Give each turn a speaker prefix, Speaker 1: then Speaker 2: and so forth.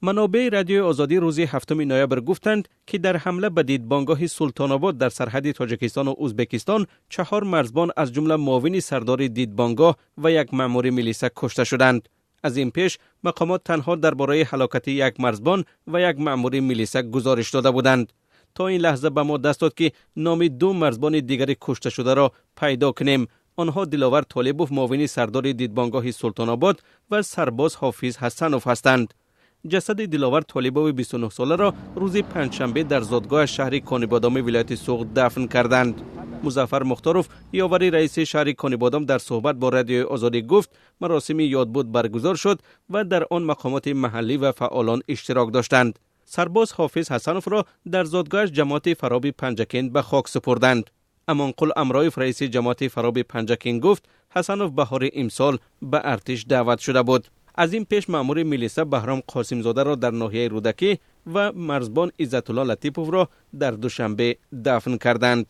Speaker 1: Манобеи Радиои Озодӣ рӯзи 7 ноябр гуфтанд, ки дар ҳамла ба дидбонгоҳи Султонобод дар сарҳади Тоҷикистону Ӯзбекистон 4 марзбон, аз ҷумла муовини сардори дидбонгоҳ ва як маъмури милиса, кушта шуданд. Аз ин пеш мақомот танҳо дар бораи ҳалокати як марзбон ва як маъмури милиса гузориш дода буданд. То ин лаҳза ба мо даст дод, ки номи 2 марзбони дигари кушташударо пайдо кунем. Онҳо Диловар Толибов, муовини сардори дидбонгоҳи Султонобод, ва сарбоз Ҳофиз Ҳасанов ҳастанд. Ҷасади Диловар Толибови 29 соларо рӯзи панҷшанбе дар зодгоҳаш, шаҳри Конибодоми вилояти Суғд, дафн карданд. Музаффар Мухторов, ёвари раиси шаҳри Конибодом, дар суҳбат бо Радиои Озодӣ гуфт, маросими ёдбуд баргузор шуд ва дар он мақомоти маҳаллӣ ва фаъолон иштирок доштанд. Сарбоз Ҳофиз Ҳасановро дар зодгоҳаш, ҷамоати Фароби Панҷакент, ба хок супурданд. Амонқул Амроев, раиси ҷамоати Фароби Панҷакент, гуфт, Ҳасанов баҳори имсол ба артиш даъват шуда буд. Аз ин пеш маъмури милиса Баҳром Қосимзодаро дар ноҳияи Рӯдакӣ ва марзбон Иззатулло Латиповро дар Душанбе дафн карданд.